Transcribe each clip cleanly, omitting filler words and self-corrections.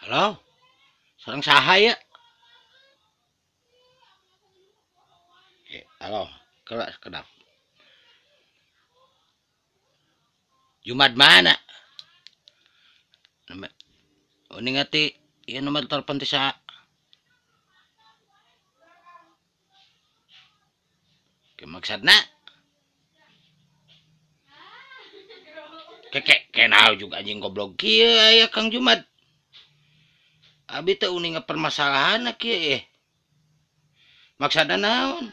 Halo, sareng saha ya? Halo, kedap. Jumat mana? Ini ngerti, ya nomor telepon tisa. Maksudna? Keke kenal juga anjing goblok kieu aya Kang Jumat. Abi teh uninga permasalahan kieu eh. Maksudna naon?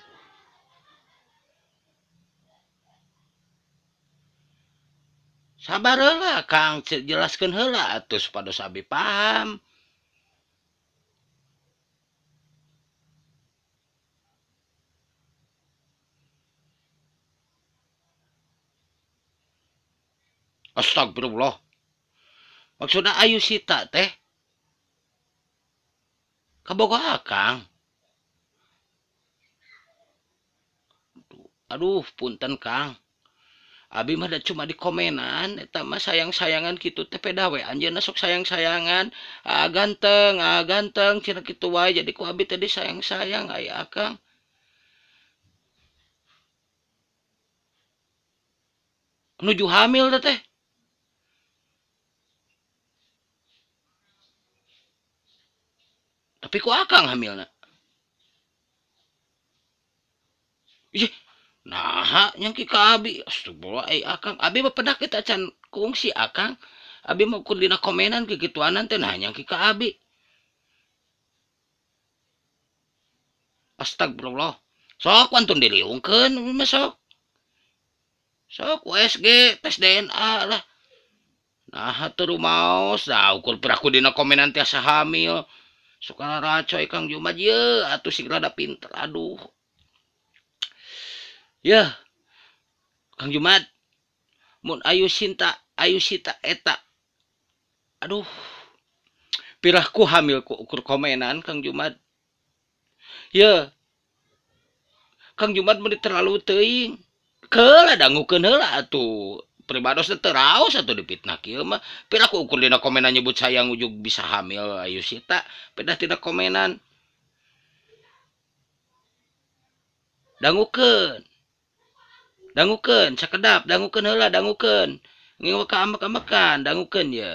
Sabar heula Kang, jelaskeun heula atuh supados abi paham. Astagfirullah. Maksudna Ayu Sita teh kabogoh Akang. Aduh, punten Kang. Abi mah da cuma di komenan eta mah sayang-sayangan kitu teh pedah we anjeunna sok sayang-sayangan, ganteng, ganteng cenah kitu wae jadi ku abi teh disayang-sayang aya Akang. Nuju hamil teh. Tapi ku Akang hamilna. Ih, nah nyangki ka abi. Astagfirullah, ai Akang. Abi mah pedah kita can kungsi Akang. Abi mah ukur dina komenan kikituanan teh nah nyangki ka abi. Astagfirullah. Sok wantun diliungkeun mah sok. Sok USG tes DNA lah. Nah teu rumaos, da ukur piraku dina komenan tiasa hamil. Suka racoy Kang Jumat ye atuh sing rada pinter aduh. Ya. Kang Jumat mun Ayu Sinta, Ayu Sita eta. Aduh. Pirahku hamil ku ukur komenan Kang Jumat. Ya. Kang Jumat mun terlalu teuing. Keula dangukeun heula atuh. Pribados teh teu raos atuh dipitnah kieu mah. Piraku ukur dina komenan nyebut sayang ujug bisa hamil Ayu Sita, pedah tina komenan. Dangukeun. Dangukeun sakedap, dangukeun heula, dangukeun. Ngiwa ka ambek-ambekan, dangukeun ye.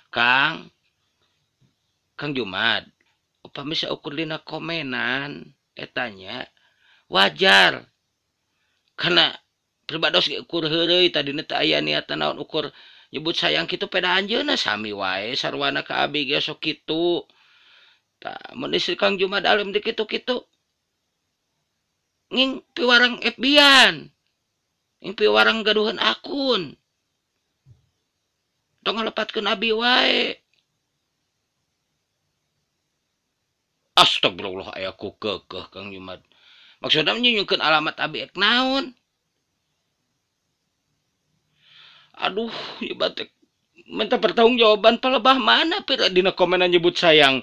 Kang. Kang Jumat, upami saukur dina komenan eta nya wajar. Karena pribados ge ukur heureuy tadina teu aya niatan naon ukur nyebut sayang kitu peda anjeunna sami wae sarwana ka abi ge sok kitu. Tah mun istri Kang Jumat alim di kitu-kitu nging piwarang FB-an. Nging piwarang gaduhan akun. Tong ngalepatkeun abi wae. Astagfirullah aya ku keukeuh Kang Jumat. Maksudna nyunyungkeun alamat abi ek naon? Aduh, ieu batek minta pertanggungjawaban palebah mana pira dina komenan nyebut sayang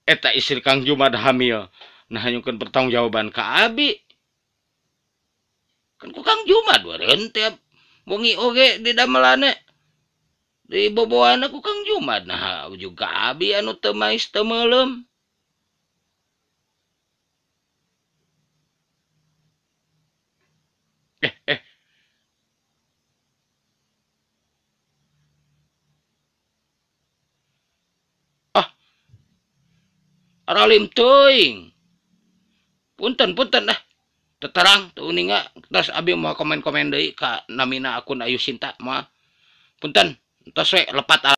eta istri Kang Jumat hamil. Nah nyungkeun pertanggungjawaban ka abi. Kan ku Kang Jumat eureun tiap wengi oge di damelane. Di boboana ku Kang Jumat. Nah juga abi anu teu mais teu meuleum. Aralim teuing. Punten punten dah. Teterang teu uninga tos abi moal komen-komen deui ka namina akun Ayu Sinta moal. Punten, tos we lepat.